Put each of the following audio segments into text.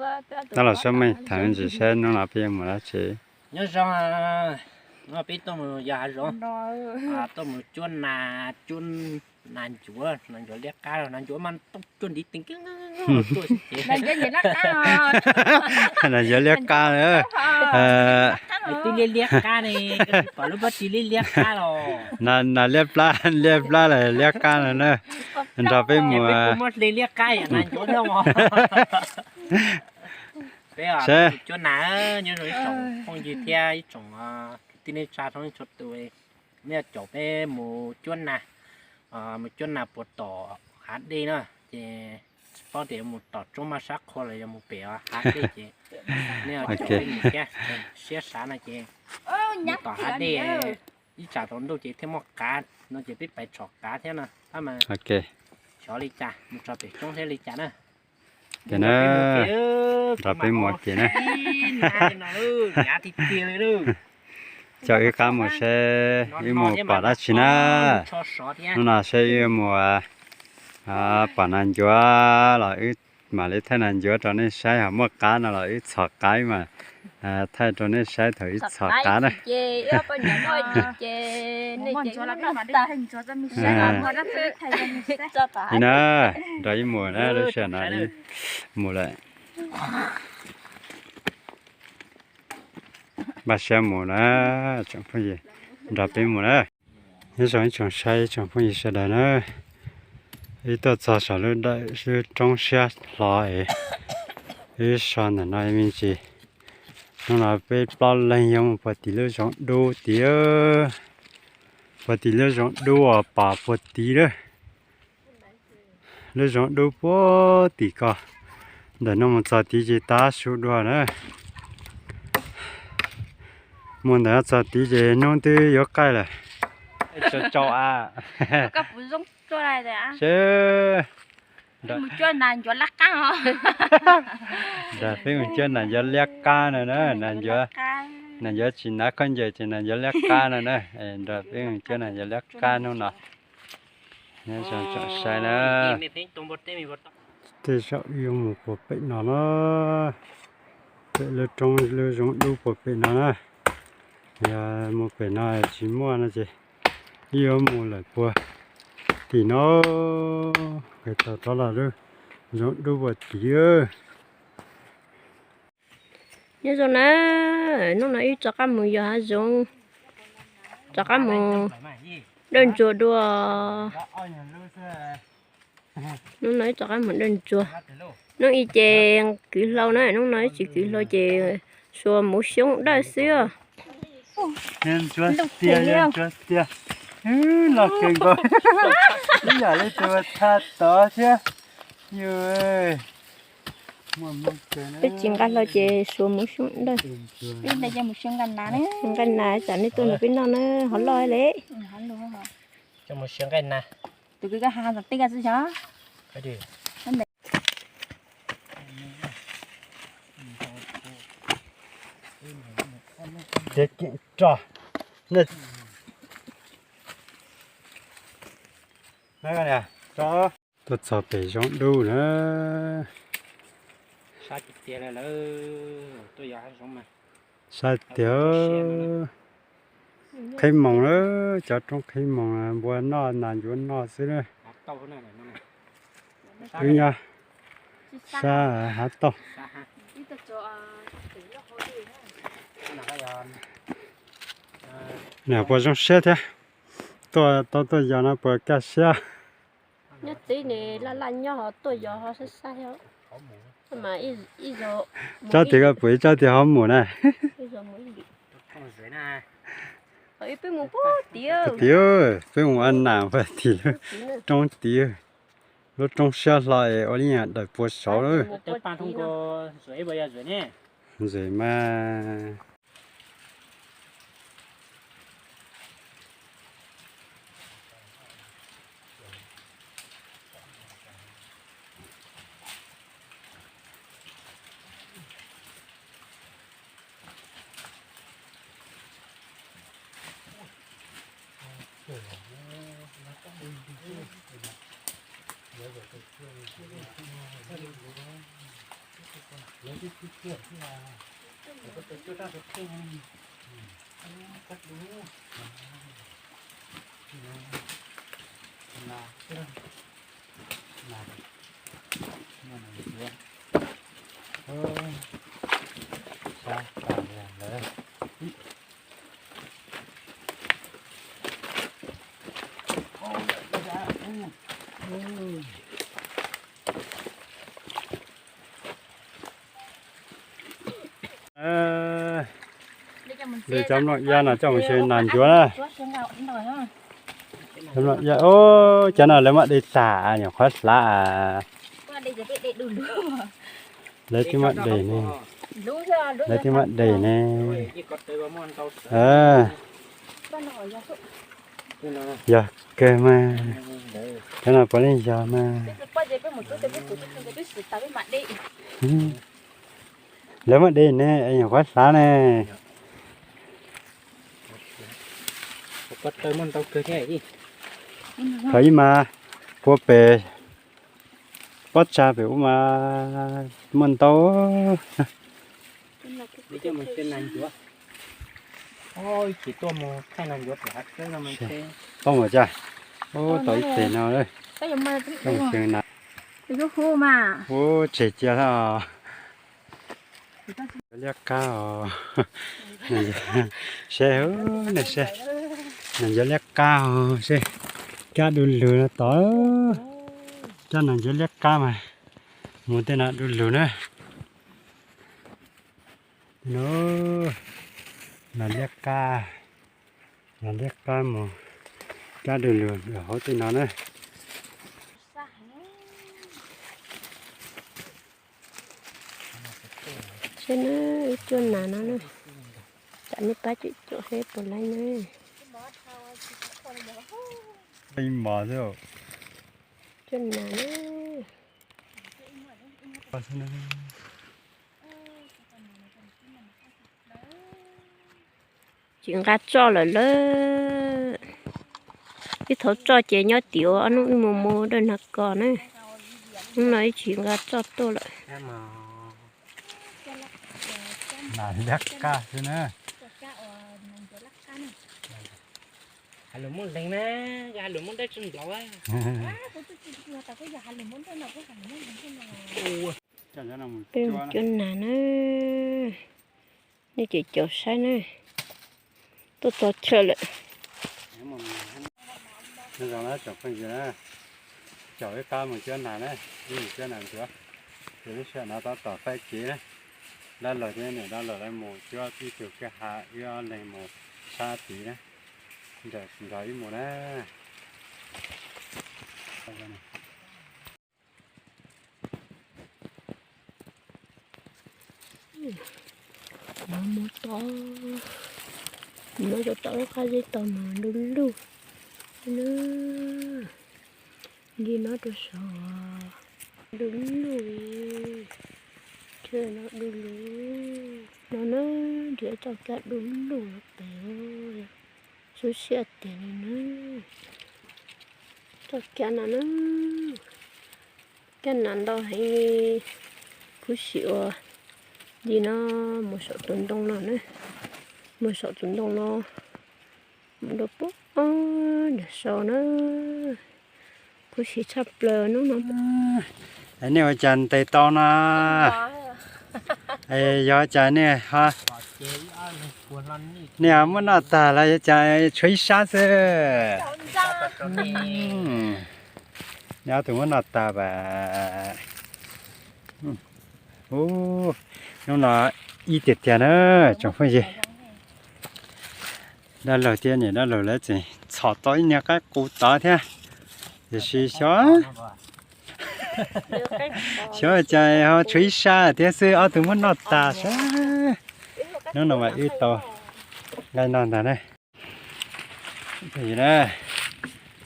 Tab los sab meej tham me ntsis saib hnub no peb yuav mus dab tsi. Nyob zoo, no peb tuaj mus yos hav zoov, tuaj mus cuab nas, cuab nas ncuav, nas ncuav liab qab, nas ncuav mas tuaj cuab ntiv teev, nas ncuav liab qab na. Twb liab liab qab ne, pom lub pob tsuas liab liab qab los. Nas liab plab, liab plab los liab qab no na. Nrog peb mus, muab hle liab qab yam nas ncuav thiab os. Peb cuab nas, nyob zoo ib tsoom phooj ywg thiab ib tsoom kwv tij neej tsa thoob txhua tus, nej caum peb mus cuab nas, mus cuab nas puas tom hav dej na, ces tsis paub tias yuav mus tom roob maj sab qhua los yog mus pem hav dej ces nej caum peb mus thiab, siab xav no ces mus tom hav dej, ib tsam tsaus ntuj ces thiaj muaj qav no ces peb pais txhom qav thiab no tab mas xyov li cas mus txog pem roob thiab li cas na. Ces na, nrog peb mus ua ke na. Caum wb qab mus seb wb mus pom dab tsi na. Hnub no seb wb mus pom nas ncuav los wb mam li thaij nas ncuav rau nej saib, ho muaj qav no los wb txhom qav mas thaij rau nej saib thaum wb txhom qav na. Li na, nrog wb mus na, lub sij hawm no wb mus lawm. Npaj siab mus na, tsoom phooj ywg, nrog peb mus na. Nyob zoo ib tsoom saib tsoom phooj ywg sawv daws na, wb tuaj txog saum lub roob siab hlo es wb so ntawm no me ntsis. Hnub no peb plaub leeg yuav mus puag tim lub zoov dub tid, puag tim lub zoov dub uas pom puag tid lawm. Lub zoov dub puag tim ko, ntawm no mus txog tid ces tav su dua na. Mus ntawm no txog tid ces hnub twb yuav qaij lawm. Tsaus tsaus a. Seb, peb mus cuab nas ncuav liab qab no na, nas ncuav tsis hnav khaub ncaws ces nas ncuav liab qab no na. Nrog peb mus cuab nas ncuav liab qab hnub no. Nyob zoo tsoom saib na. Tej zaum yuav mus puag pem no na, pem lub roob lub zoov dub puag pem no na. Yog mus pem no tsis muaj no ces wb yuav mus lawm puag tim no, qhov tau rov los lub zoov dub puag tid. Nyob zoo na, hnub no wb rov qab mus yos hav zoov, rov qab mus dawj ntsuag dua. Hnub no wb rov qab mus dawj ntsuag. Hnub ib ces kwv hlau na, hnub no wb tsis kwv hlau ces suav muv xyoob dawj xwb. Los kawg nkaus, ib yam li tus tha tod thiab. Yus, peb tsis nqa hlau ces suav muv xyoob dawj. Nqa nas tsam nej tuaj nrog peb noj na, hov loj li. Tus kwv ka ha tej ka xwb xyov. Kev keem rog. Tuaj txog pem zoov dub na. Sab tiag, qhib moos na, cov roob qhib moos npua noj nas ncuav noj xwb na. Wb nyob sab hav tauj. Nws puas zoo siab thiab? Tuaj tau tuaj yos no puas kaj siab? Nyob txij nws laj laj nyob ho tuaj yos ho saib saib. Tsob tias koj pum, tsob tias ho mus na. Puag tid, peb mus ua nas puag tid, roob tid, lub roob siab hlo es ua li yam daws pua saud lawm. Ntshe mas. Lwm cov mloog iab no coj mus xyaw nas ncuav na. Cov mloog iab, o, cov no lawv muab de tag, nyuam qhuav hlav. Lawv twb muab de ne, lawv twb muab de ne. Yog kawg mas, cov no puav leej yog mas. Lawv muab de ne, nyuam qhuav hlav ne. Thaum ub mas puag pem pob tsuas pem ub mas muaj ntau. Tau mus cas, ub, tau ib teg no, tau mus xyoo na. Ub, tseg cia os. Liab qab os. Seb, seb, nas ncuav liab qab os seb. Kab du lug no tod. Kab nas ncuav liab qab mas mus tej no du lug na. No, nas liab qab, nas liab qab mus kab du lug hauv tej no na. Seb na, ib cuab nas no na, tsam nej pab cem cuam seb puas laib na. Ib mos xwb. Cuab nas na. Tsis nqa tsoj lawm lawm. Ib thaum tsoj ces nyob tim ua ob hnub wb mus mus dawj nag kos na. Hnub no ib tsis nqa tsoj tuaj lawm. Nas liab qab xwb na. Peb mus cuab nas na. Nej cem caum saib na. Tuaj txog chaw lawm. Caum ib qab mus cuab nas na, mus cuab nas ncuav. Ces lub sij hawm no tab tom faib kev na. Dab laug thiab niam dab laug lawv mus cuab ib tug kwj ha, wb ob leeg mus sab tid na. Nrog wb mus na. Nov mus tod, nov rau tom lub qab zeb tod mas du lug na. Nce nov rau saud, du lug, chaw no du lug no na, nrhiav txoj kab du lug no pem, xub siab tiag li na. Txoj kab no na, kab nas ntau heev li, kuv sim ua li no mus saum tus ntoo no na, mus saum tus ntoo no, mus rau puag nram saud na, kuv sim tshaj plaws hnub no. Nej ua cas ntes tau no? Yog cas nej, nej muab noj tag los yog cas tshuav ib sab xwb? Nej ob tug muab noj tag pas. Hnub no ib tiag tiag na tsoom phooj ywg. Dab laug thiab niam dab laug lawv tseem txhom tau ib niag qaib qus tod thiab. Tiam sis xyov, xyov cas ho tshuav ib sab thiab xwb, ob tug muab noj tas sab. Hnub no mas wb tau nqaij noj ntag na.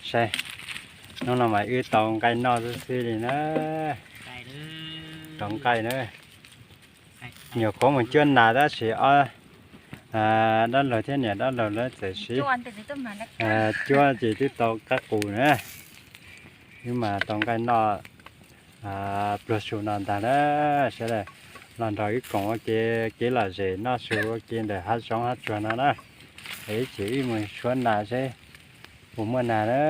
Saib, hnub no mas wb tau nqaij noj xwb xwb li na. Tau nqaij na. Nyuam qhuav mus cuab nas tab sis ob, dab laug thiab niam dab laug lawv txawm sib cuab ces twb tau qaib qus na. Wb mas tau nqaij noj Pluag su no ntag na, sawv daws los nrog wb koom ua ke, kev lom zem noj su ua ke ntawm hav zoov hav tsuag no na. Es ib chim wb mus tshuab nas seb puas muaj nas na.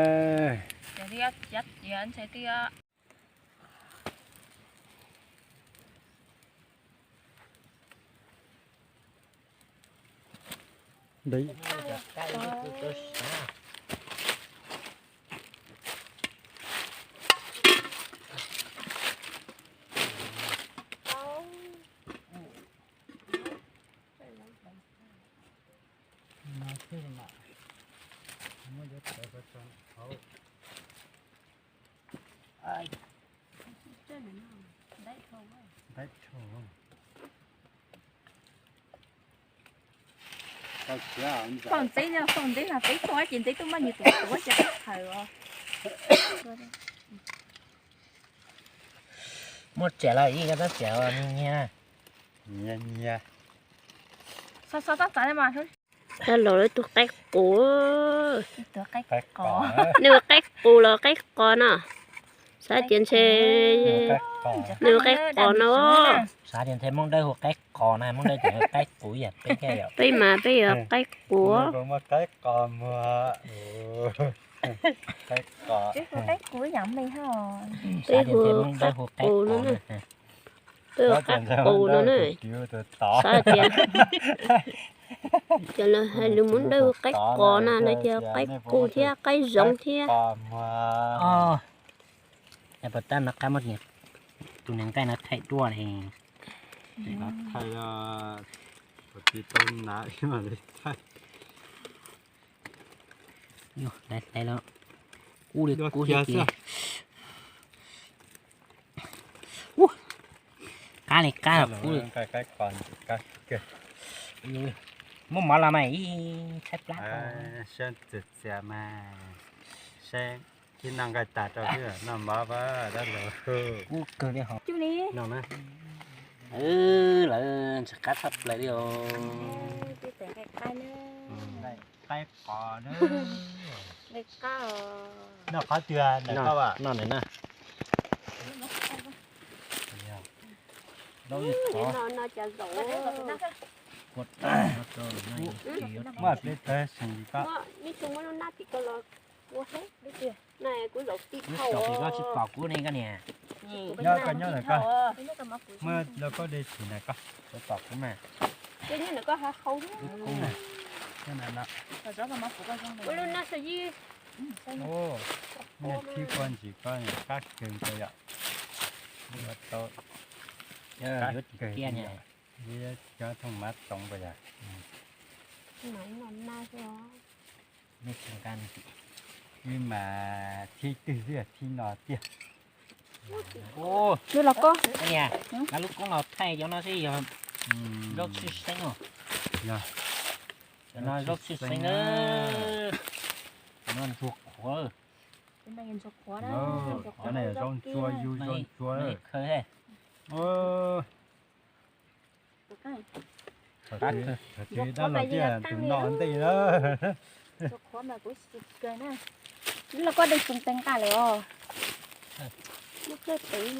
Faus ntxev, faus ntxev mas peb tuaj ces ntxev tuaj muaj nyias tus tuav ces qab khaws os. Muaj tsev lawm ib, koj tab tsev nyias nyias. Nyias nyias. Dab laug lawv tus qaib qus. Nws ua qaib qus los qaib qos no? Xav tias ntshe nws ua qaib qos no. Xav tias ntshe Hmoob Dawb hu qaib qos na, Hmoob Dawb tias hu qaib qus yam peb thiab yom. Peb mas peb yog qaib qus. Muaj qaib qos muag. Qaib qos. Peb hu qaib qus no na. Peb hu qaib qus no na. Xav tias, ces lawv hais lus Hmoob Dawb hu qaib qos na, lawv tias qaib qus thiab qaib zoov thiab. Puas tab no qab muab tus niag nqaij no thaij tuaj li. Hlais hlais los kub li kub thiab ces. Qab li qab los kub li. Muab mov los mas ib tshaib plab. Saib txias txias mas, saib, ib noj nqaij tas rau xwb noj mov pab dab laug. Kub kawg li hos. Noj na. Lawv ntxim qab tshaj plaws li os. Qaib qos na. Noj qhov twg ntawm koj? Noj ntawm na. Muaj peb tawg seem li koj. Kuv tsis pom kuv ne koj niam. Nyob koj nyob ntawm koj. Muaj los koj de tsis ntawm koj. Kuv pom kuv mas. Nyob ntawm koj hav hau. Nyob ntawm no. Niag thib kua ntsis koj qab kawg kawg yom. Ua tau qab kawg li yom. Cov thooj mav toov pas yog. Wb mas thib twg xwb thib no tiag. Los koj niam, lub koob los thaij cov no seb yog zaub tshwj xeeb os. Cov no zaub tshwj xeeb na. Cov no ntsuag qhuav. Cov no zaub ntsuag, yus zaub ntsuag. Thaum twg dab laug thiaj tus noj ntej na. Los koj de tsoos tes nqa lawm os. Muab plej pem,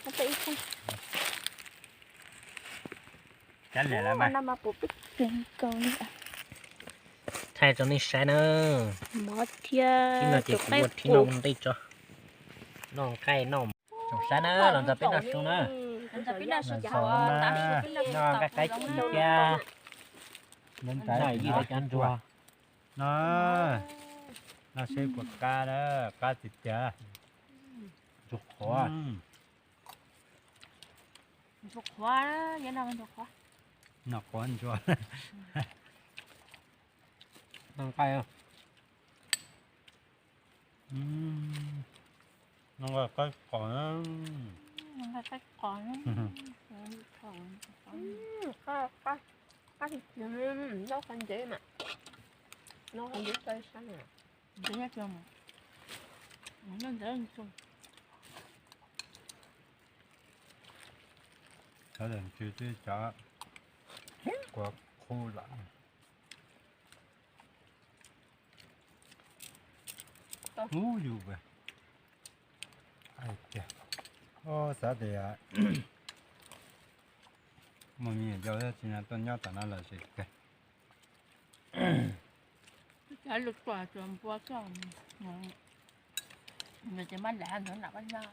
muab plej ib teg. Kav liam lawm mas. Thaij rau nej saib na. Mov thiab tus qaib qus. Noj nqaij noj. Tsoom saib na, los nrog peb noj su na. Noj nqaij qaib qus thiab. Noj ywj cov ntsuag. No, noj seb puas qab na, qab tiag tiag. Ntsuag qhuav. Ntsuag qhuav, noj qhuav ntsuag. Noj nqaij. Noj nqaij qaib qos. Noj nqaij qaib qos. Qab tiag tiag, noj qhov ntsev mas. Noj qhov ntsev txawj sab na. Ntsev nyob tsuag mas. Noj ntsev tsuag. Cov ntsev twb cov kua qhuav lawm. Ub yus, hais tias Xav tias muaj me nyuam yaus thiab tsis na tuaj nyob tom no lawm ces kawg. Twb tsis lwm tus tsuas npua coj, nws ces mab lam ntawd nram pab nyob.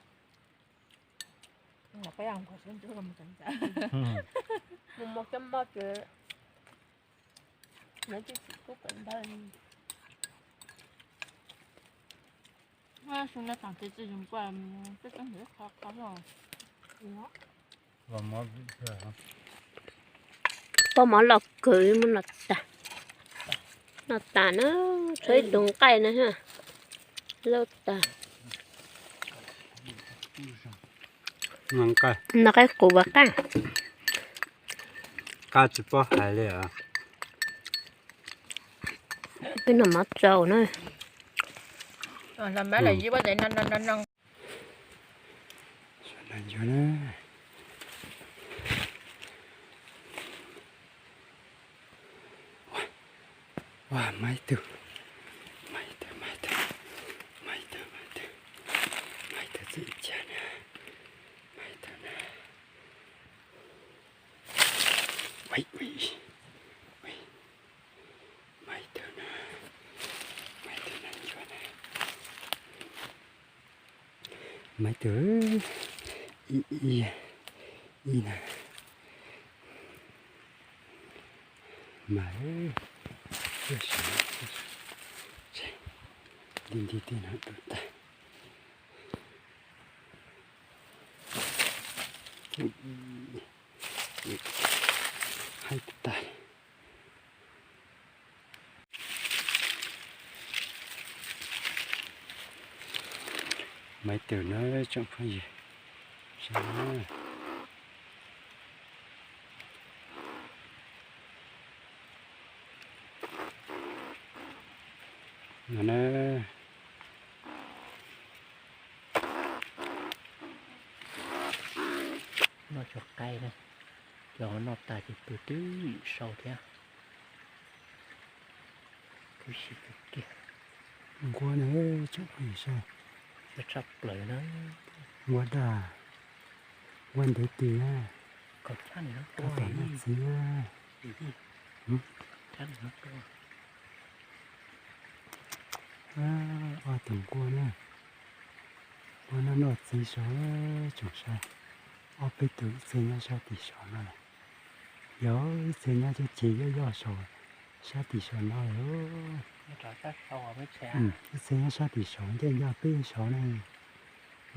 Nram pab nyob nkaus xwb ntuj los mus txav ntxav. Mus mus coj moj ces lawv twb tsis tub kawm ntawd. Xyoo no txog ces tsis yog npua, tej tsob ntawd qhov qhov los. Poj mov loj kawg, muab noj tas. Noj tas na, tshuav ib tug nqaij na ha. Loj tas. Noj qaib qus ua qaj. Qab tsis paub hais li os. Peb noj mov tsau na. Ua, maiv tug, maiv tug, maiv tug, maiv tug, maiv tug, maiv tug txim cas na, maiv tug na. Maiv tug na, maiv tug na, maiv tug na, ib, ib na, mas, nti nti tej no rau tag. Haib tag. Maiv tug na tsoom phooj ywg. No na. Noj cov qaib na, cov noj tas ces pw twb sau thiab. Kub si kawg kiag. Nquab na, tsoom phooj ywg saib. Tshaj plaws na. Nquab daj, nquab ntev tis na. Tab tom noj txiv na. Ob tug nquab na, nquab noj noj txiv saud tsoom saib. Ob peb tug ib txhia nyob sab tim saud no lawm. Yog ib txhia nyob ceg ceg yoj yoj saud, sab tim saud no lawm. Ib txhia nyob sab tim saud ncej nyob peb saud na,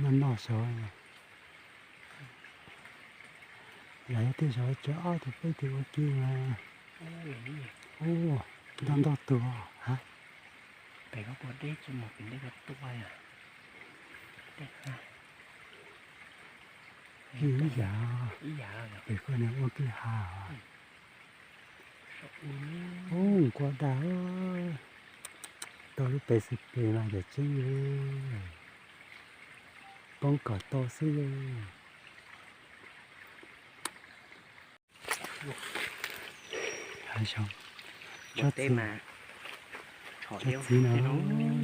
noj noj saud. Lawv tej saud tseem ob tug peb tug ua ke mas. Ntau ntau tus ha. Ib yam, pem koj niag ua kwj ha. Ub, nquab daj, tau lub pes xwb pes mas yam tseeb li, poob kom tau xwb li. Hav zoov, tsob txiv no,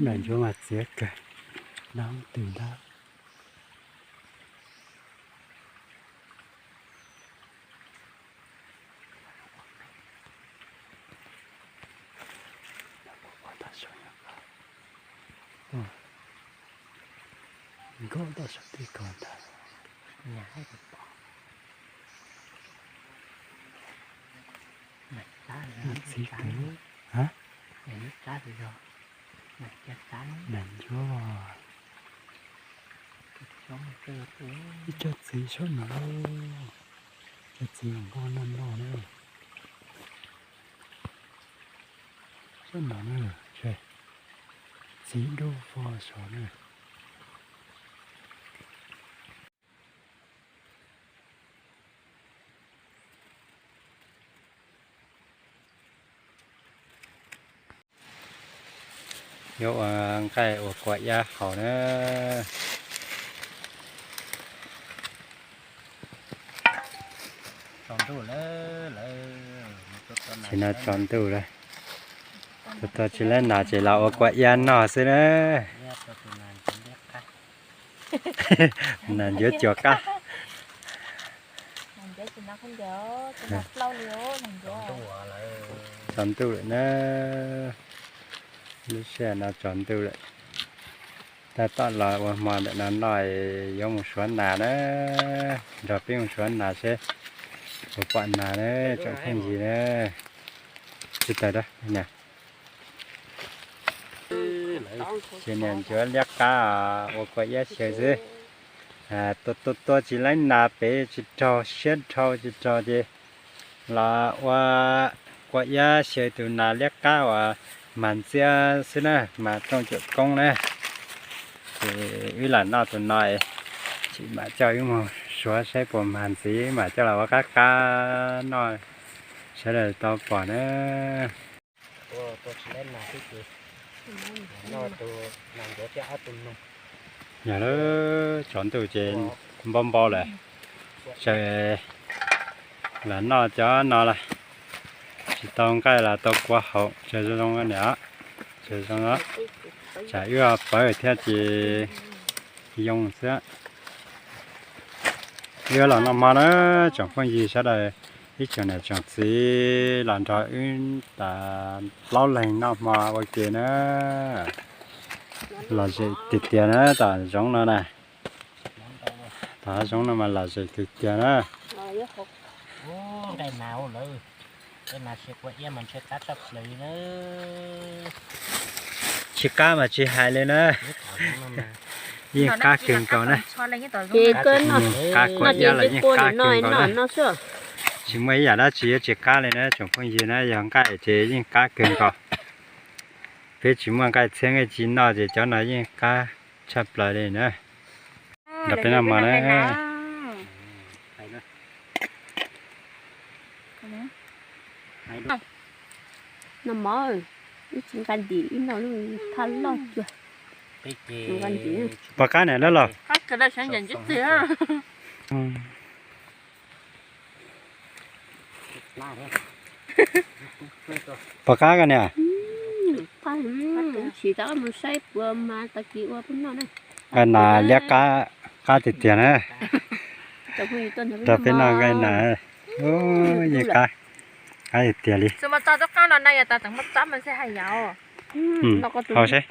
nram ncuav mas txiav kawg, nab twg ntab. Nkauj tau saum tej ko ntag. Txiv kawg. Nram ncuav. Ib tsob txiv sab no, tsob txiv nkauj noj noj na. Sab no na, txiv dub vog saud na. Yuav ua nqaij ua kua iab haus na. Tam sim no tsaus ntuj lawm, tau tsis lab nas ces los ua kua iab noj xwb na. Nas ncuav cuag qab. Tsaus ntuj lawm na, lub sij hawm no tsaus ntuj lawm. Tab tom los ua hmo ntawm no noj, yuav mus suav nas na, nrog peb mus suav nas seb puas pom nas na, tsoom phooj ywg na. Tsis tawm dab. Ces niam ncuav liab qab ua kua iab xyaw xwb. Tua tua tua tsis laib nas pem tsis raug, siab dhau tsis raug ces los ua kua iab xyaw tus nas liab qab uas mag ntxiab xwb na, mag rooj cuam koob na. Ces wb lam noj tus no, tsis mam coj wb mus suav saib puas mag ntxiv, mam coj los ua qab qab noj sawv daws tau pom na. Yog lawm, tsaus ntuj ces npau npau lawm, ces lam noj cov no lawm, tsis tau nqaij los tau kua haum, tsaws zoo zoo niam, tsaws zoo, tsam wb pawv thiab ces yoo xwb. Wb los noj hmo na, tsoom phooj ywg sawv daws, ib tsoom niam tsoom txiv los nrog wb tas plaub leeg noj hmo ua ke na. Lom zem tiag tiag na, tom zoov no na. Tom hav zoov no mas lom zem tiag tiag na. Tsis qab mas tsis hais li na. Yeej qab kawg nkaus na. Qab kua iab los yeej qab kawg nkaus na. Tsis muaj ib yam dab tsi yuav tsis qab li na tsoom phooj ywg na, yog nqaij ces yeej qab kawg nkaus. Peb tsis muaj nqaij txhiab nqaij ci noj ces cov no yeej qab tshaj plaws li na. Nrog peb noj hmo na. Noj mov, wb tsis nqa ntim, wb noj lub thaj loj cuag. Pom qab niam lawm los? Pom qab koj niam? Sim rov mus saib puas mas tag kis ua peb noj na. Nqaij nas liab qab, qab tiag tiag na. Rau peb noj nqaij nas, yeej qab, qab tiag tiag li. Hau seb.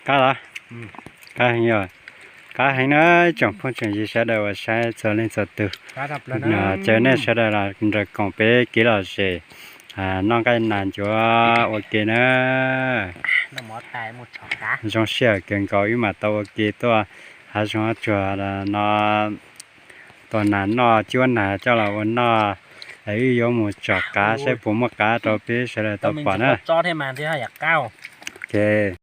Qab los? Qab heev, qab heev na, tsoom phooj tsoom ywg sawv daws uas saib txhua leej txhua tus. Caw nej sawv daws los nrog koom peb kev lom zem noj nqaij nas ncuav ua ke na. Zoo sij hawm kawg nkaus wb mam tau ua ke tuaj hav zoov hav tsuag no tua nas noj, cuab nas coj los ua noj. Wb yuav mus tsom qav saib puas muaj qav rau peb sawv daws tau pom na. Ok.